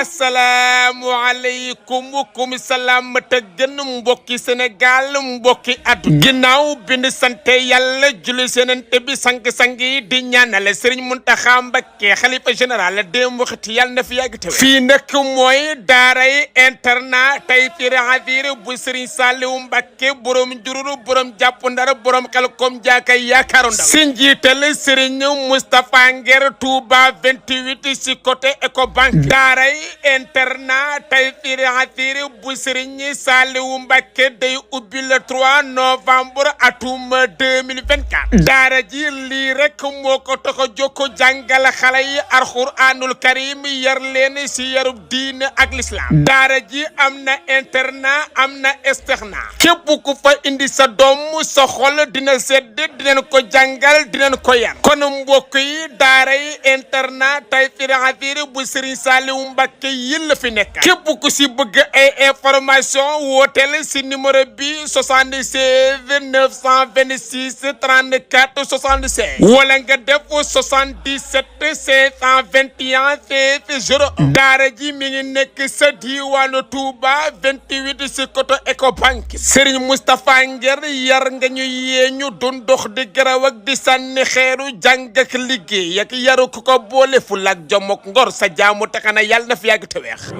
asalaamualeykum kum salaam te gën mbokki Sénégal mbokki at ginnaaw bi ñu sante yàlla julli Yonent bi sang-sang yi di ñaanal Serigne Mountakha Mbacké xalifa général démb waxati yàlla na fi yàgg te fii nag mooy daaray internat Tayfir Hafir bu Serigne Saliou Mbacké borom jururu borom jàpp ndar borom Xelkom jaakay yaakaaru ndaw si njiital Serigne Moustapha Nguer Touba 28 si côté Ecobank daaray internat Tayfir Hafir bu Serigne Saliou Mbacké day ubbi le 3 novembre atum 2024 daara ji lii rek moo ko tax a jokko jàngal xale yi alxuraanul karim yar leen si yarub diine ak l'islam daara ji am na internat am na externat képp ku fa indi sa doom sa xol dina sedd dinañ ko jàngal dinañ ko yar kon mbokk yi daara yi internat Tayfir Hafir bu Serigne Saliou Mbacké yi la fi nekk képp ku si bëgg ay information wooteel si numéro bi 76 926 34 76 wala nga def 77 521 01 daara ji mi ngi nekk sa diwaanu Touba 28 si côté Ecobank Serigne Moustapha Nguer yar nga ñu yee ñu doon dox di garaw ak di sànni xeeru jàng ak liggéey ak yaru ku ko boole ful ak jom ak ngor sa jaamu taxana yàlla na fi yàgg te weex